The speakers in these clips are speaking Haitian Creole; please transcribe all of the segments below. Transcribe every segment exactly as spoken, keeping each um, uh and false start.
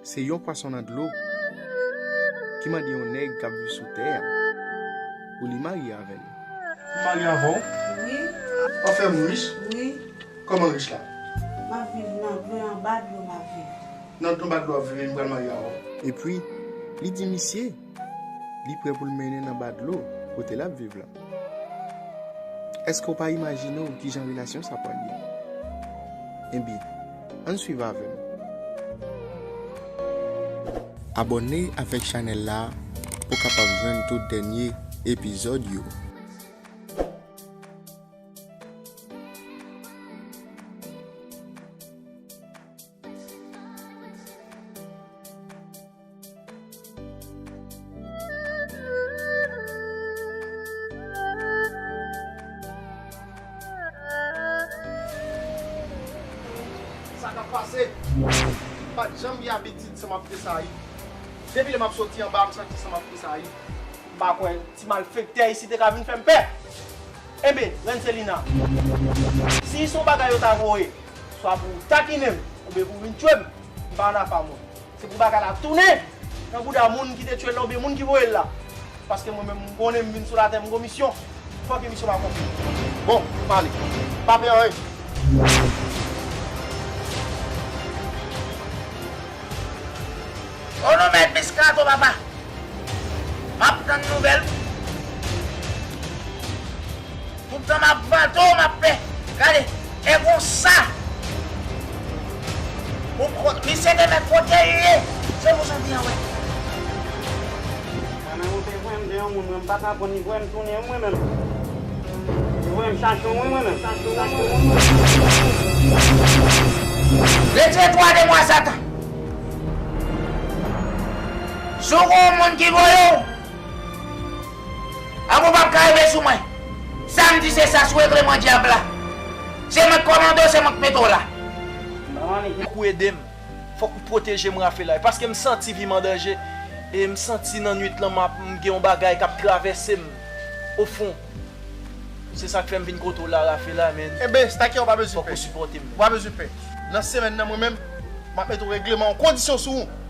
Se yon pwason nan dlo ki mande yon nèg k ap viv sou tè a pou li marye avè l. M marye avè w? Wi. W ap fè m rich? Wi. Kòman rich la? M ap viv nan dlo, anba dlo m ap viv. Nan anba dlo w ap viv, e m pral marye avè w. Epi, li di misye, li prè pou l mennen l anba dlo kote l ap viv la. Èske w pa imajine w kijan relasyon sa pral ye? Enben, ann swiv avè m. Abòne avèk chanèl la pou w kapab jwenn tout dènye epizòd yo. Sa k ap pase? M pa t janm gen abitid san m ap tresayi. Depi lè m ap soti anba, m santi san m ap tresayi. M pa kwè ti malfektè isi te ka vin fè m pè. Enben, Renselina, si se yon bagay yo ta voye, swa pou takinen m, oubyen pou vin tchwe m, m pa ann afa mwen. Se pou bagay la tounen nan bouda moun ki te tchwe l la oubyen moun ki voye l la. Paske mwen menm, m konnen m vin sou latè, m gon misyon. Fòk misyon m akonpli. Bon, m ale. Pa pè anyen. O non, mèt Miskato, papa. M ap tann nouvèl ou. Toutan m ap vante w, m ap pè. Gade, e konsa. Ou ko-, misye te mèt kote l ye. Se pou santi an, wè. Mwen menm, ou te kwè m te yon moun, mwen m pa ka konn li kwè m tounen, mwen menm. Li voye m chache w, mwen menm. Chache w, mwen menm. Retire twa de mwa, Satan. Si w gon moun ki voye w, anben w p ap ka rive sou mwen. Sa m di se sa sou regleman dyab la. Se mwen k kòmande w, se mwen k mete w la. Fòk ou ede m. Fòk ou pwoteje m, Rafelay, paske m santi vi m an danje. E m santi nan nwit lan m ap, m gen yon bagay k ap travèse m ofon. Se sa k fè m vin kote w la, Rafelay, men. Enben, Stakia, ou pa bezwen pè. Fòk ou sipòte m. Ou pa bezwen pè. Nan semèn nan, mwen menm, m ap mete yon regleman, yon kondisyon sou ou.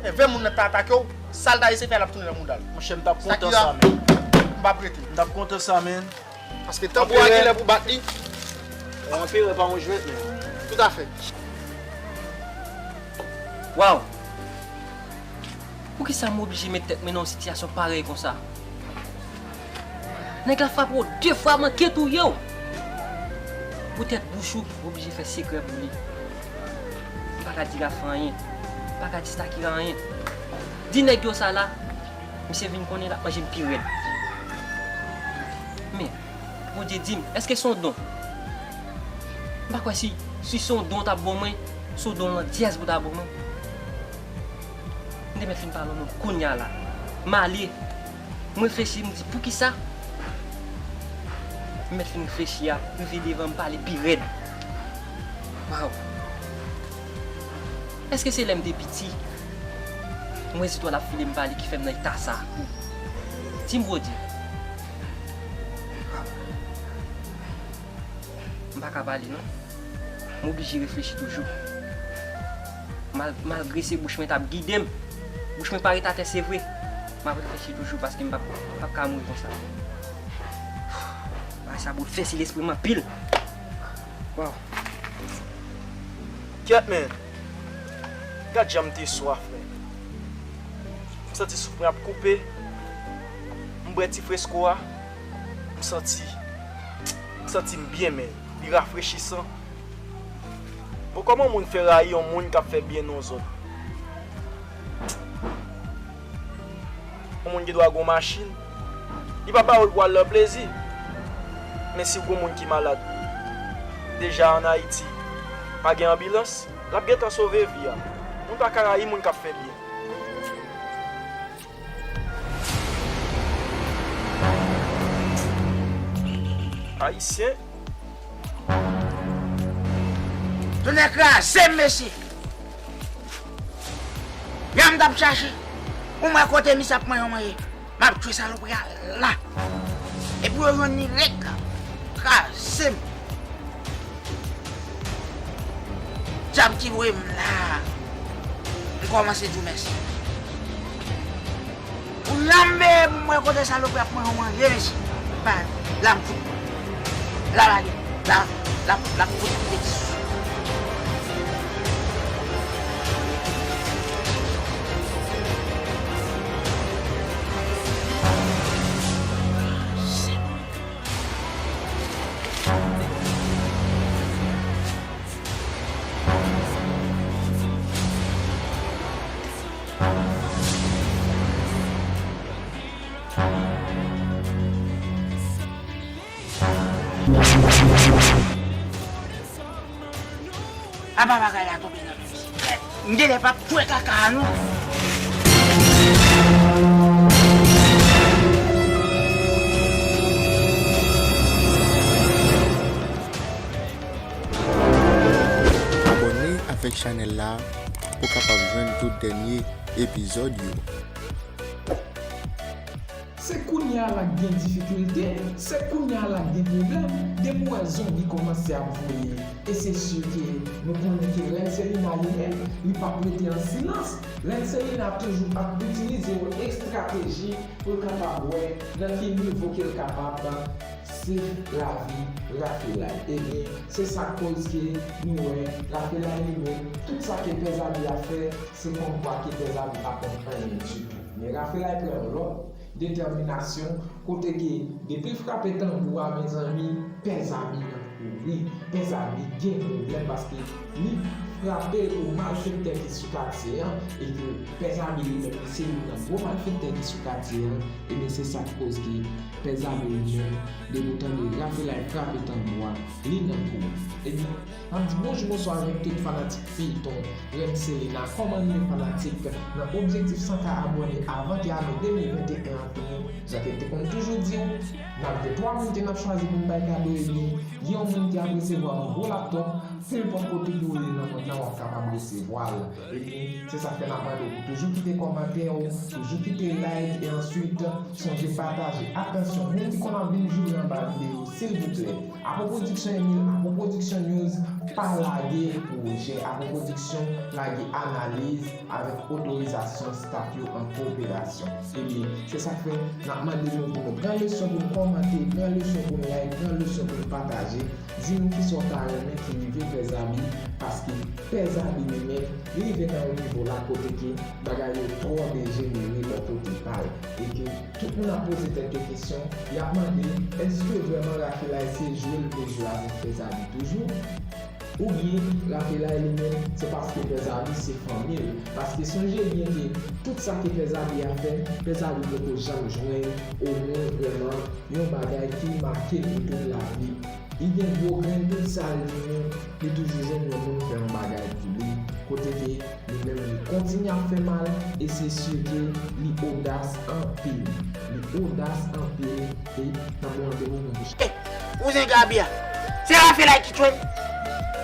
Envè moun nan ta atake w, sa l ta eseye fè a, l ap tounen nan mouda l. Monchè, m t ap kontan sa, men. M p ap rete. M t ap kontan sa, men. Paske tanbou a gen lè pou bat li. Yon anperè pa yon jwèt, men. Toutafè. Waw! Poukisa m oblije met tèt mwen nan yon sitiyasyon parèy konsa? Nèg la frape w de fwa, manke touye w. Poutèt bouch ou, ou oblije fè sekrè pou li. M pa ka di Rafa anyen. M pa ka di Stakira anyen. Di nèg yo sa la, misye vin konnen l ap manje m pi rèd. Men, Bondye di m, èske se yon don? M pa kwè si, si se yon don w t ap ban mwen, se yon don landyèz pou w ta ban mwen. M te mèt fin pale yon mo kounye a la. M ale. M reflechi, m di, "Poukisa?" M mèt fin reflechi a, rive devan, m pale pi rèd. Waw! Èske se lè m te piti, m wè zitwal ap file m pale ki fè m nan eta sa? Di m, Bondye. M pa ka pale, non. M oblije reflechi toujou. Mal-, malgre se bouch mwen t ap gide m, bouch mwen pa ret atè, se vre. M ap reflechi toujou paske m p ap, m p ap ka mouri konsa. Bagay sa boulvèse lespri m anpil. Waw. Kyèt, men. Gad jan m te swaf, men. M santi souf mwen ap koupe. M bwè ti fresko a. M santi, m santi m byen, men. Li rafrechisan. Bon, kòman yon moun fè rayi yon moun k ap fè byen nan zòn? Yon moun gen dwa gen yon machin, li pa ba w l pou al nan plezi. Men si w gen yon moun ki malad, deja ann Ayiti, pa gen anbilans, l ap gentan sove vi a. Moun pa ka rayi moun k ap fè byen. Ayisyen. Tonnè kraze m, mesye! Jan m t ap chache, ou wè kote misye ap manyen w manje. M ap tchwe salopri a la. Epi yo jwenn li rèd la. Kraze m. Dyab ki voye m la. M Kòmanse di w mèsi. Ou janm veye pou m wè kote salopri ap manje w manje, mesye. Ba, la m fout. La lage. La, la, la fout kite ti sou. Apa bagay la tonbe nan men misye. M genlè p ap kwè kaka a non. Abòne avèk chanèl la pou w kapab jwenn tout dènye epizòd yo. Se kounye a la k gen difikilte, se kounye a la k gen pwoblèm, depi w wè zonbi kòmanse ap voye. E se si ke nou konnen ke Rèn Selina li menm, li p ap rete an silans. Rèn Selina toujou ap itilize yon estrateji pou l kapab wè nan ki nivo ke l kapab save lavi Rafelay. Ebyen, se sa k koz ke nou wè Rafelay li menm, tout sa ke Pè Zabi ap fè, se kòmkwa ke Pè Zabi pa konn anyen ditou. Men Rafelay pran yon lòt detèminasyon, kote ke depi l frape tanbou a, mezanmi, Pè Zabi nan kouri. Pè Zabi gen pwoblèm paske li frape yon malfektè ki sou katye a, e ke Pè Zabi li menm, li se youn nan gwo malfektè ki sou katye a, ebyen, se sa k koz ke Pè Zabi li menm, depi w tande Rafelay frape tanbou a, li nan kouri. Ebyen, n ap di bonjou, bonswa avèk tout fanatik feyton Rèn Selina. Kòman nou ye fanatik? Nan objektif san K abòne avan ke ane de mil venteyen an fini, jan ke m te konn toujou di w, n ap gen twa moun ke n ap chwazi pou n bay kado, ebyen, gen yon moun ki ap resevwa yon gwo laptòp, nenpòt kote ke w ye nan mond lan, w ap kapab resevwa l. Ebyen, se sa k fè n ap mande w pou toujou kite kòmantè w, toujou kite like, e answit, sonje pataje. Atansyon, moun ki konn ap vin joure anba videyo, silvouplè, Apwo Production Emile, Apwo Production News, pa lage pwojè. Apwo Production lage analiz avèk otorizasyon staf yo an koperasyon. Ebyen, se sa k fè n ap mande nou pou nou pran leson, pou nou kòmante, pran leson pou nou like, pran leson pou nou pataje. Di nou kisa w ta renmen ki rive Pè Zabi, paske Pè Zabi li menm, li rive nan yon nivo la kote ke bagay yo twò dejenere bò kote pa l. E ke tout moun ap poze tèt yo kesyon, y ap mande, èske vrèman Rafelay se jwe l vle jwe avèk Pè Zabi toujou? Oubyen, Rafelay li menm, se paske Pè Zabi se fanmi l? Paske sonje byen ke tout sa ke Pè Zabi ap fè, Pè Zabi poko janm jwenn omwen vrèman yon bagay ki make l pou tout lavi. Li gen gwo grenn, tout sa l genyen, li toujou jwenn yon moun fè yon bagay pou li. Kote ke li menm li kontinye ap fè mal, e se si ke li odas anpil. Li odas anpil, e n ap ba w randevou pou yon pwochèn. Kouzen Gaby a, se Rafelay ki tchwe l.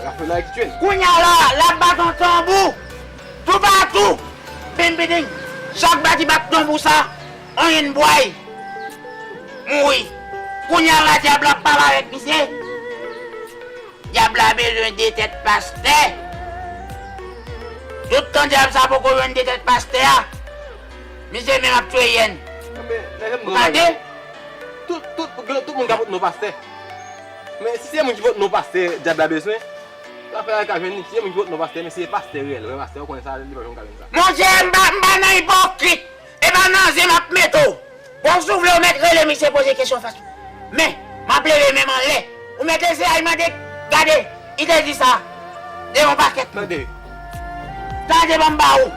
Rafelay ki tchwe l. Kounye a la, l ap bat yon tanbou. Toupatou. Bing, bing, bing. Chak bat li bat tanbou sa, on yen bway. Mouri. Kounye a la, dyab la ap pale avèk misye. Dyab la bezwen de tèt pastè. Tout tan dyab sa poko jwenn de tèt pastè a, misye menm ap tchwe yèn. Ou tande? Tout, tout, tout moun ka pote non pastè. Men si se moun ki pote non pastè, dyab la bezwen, Rafelay ka jwenn li. Si se moun ki pote non pastè, men si se pastè reyèl, vrè pastè, ou konnen sa, li pa janm ka jwenn sa. Monchè, m pa, m pa nan ipokrit. E pa nan zen m ap mete w. Bon, si w vle, ou mèt rele misye poze kesyon fas. Men, m ap leve men m anlè. Ou mèt eseye al mande, gade, li te di sa. Devan pakèt moun. Tande. Tande, ban m ba ou.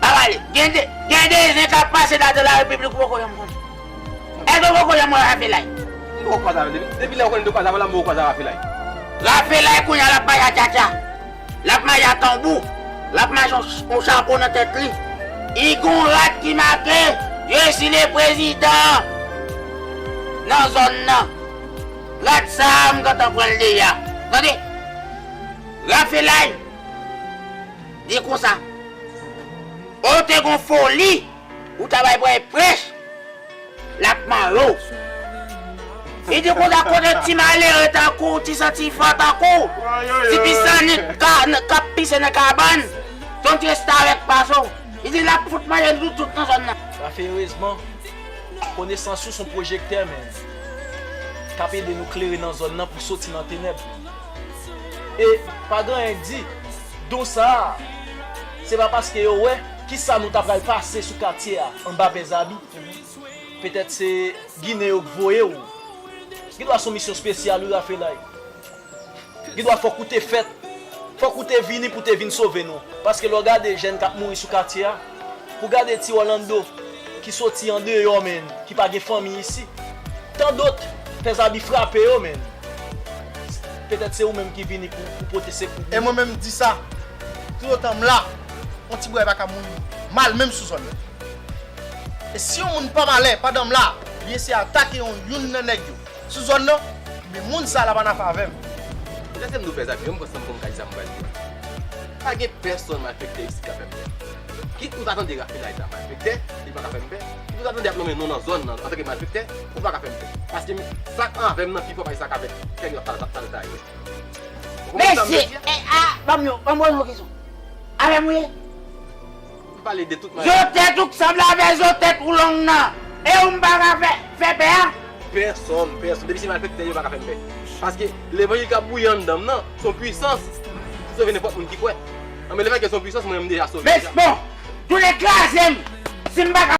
Pa pale. Gen de, gen de zen k ap pase ladan la repiblik ou poko janm konnen. Èske ou poko janm wè Rafelay? M poko kwaze avè l. Depi, depi lè ou konnen m te kwaze avè l la, m poko kwaze avè Rafelay. Rafelay kounye a l ap mache a tchatcha. L ap mache a tanbou. L ap mache yon, yon chapo nan tèt li. Li gon rad ki make, "Je suis le président" nan zòn nan. Rad sa a, m gentan pran l deja. Tande? Rafelay di konsa, ou te gon foli, ou ta bay pran prèch. L ap mare w. Li di konsa, kote ti malere tankou w, ti santifan tankou w, ti pisanik ka, k ap pise nan kabann, Bondye restavèk pa zo. Li di l ap fout manje nou tout nan zòn nan. Rafe, erezman, konesans ou se yon pwojektè, men, k ap ede nou klere nan zòn nan pou soti nan tenèb. E pa gen anyen k di, don sa a, se pa paske yo wè kisa nou ta pral pase sou katye a anba Pè Zabi. Petèt se Ginen yo k voye w. Gen dwa se yon misyon espesyal, wi, Rafelay. Gen dwa fòk ou te fèt, fòk ou te vini pou te vin sove nou. Paske lè w gade jèn k ap mouri sou katye a, pou gade ti Orlando ki soti andeyò, men, ki pa gen fanmi isi. Tan dòt, Pè Zabi frape yo, men. Petèt se ou menm ki vini pou, pou pote sekou pou. E mwen menm m di sa, toutotan m la, yon ti bway pa ka mouri mal menm sou zòn nan. E si yon moun pa malè pandan m la, li eseye atake yon, youn nan nèg yo sou zòn nan, men moun sa a l ap annafè avè m. Lè se m nou fè zam yo, m pran san m pran kay sa m pral di. Pa gen pèsonn malfektè isit k ap fè m pè. Kit ou ta tande Rafelay ta malfektè, li pa ka fè m pè. Kit ou ta tande ap nonmen non nan zòn nan antanke malfektè, ou pa ka fè m pè. Paske m, sa k anvè m nan pi fò pase sa k avèk kèk lòt talè, talè, talè. Ou konprann sa m vle di a? Mesye, e, a, ban m yon, ban m poze yon kesyon. Avè m ou ye? M pale de tout mannyè. Zo tèt ou k sanble avè zo tèt ou long nan. E ou m pa ka fè, fè pè a? Pèsonn, pèsonn. Depi se malfektè yo pa ka fè m pè. Paske levanjil k ap bouyi anndan m nan, se yon pwisans ki sove nenpòt moun ki kwè. Anben, lefètke se yon pwisans, mwen menm m deja sove deja. Men bon, tou le kraze m. Si m pa ka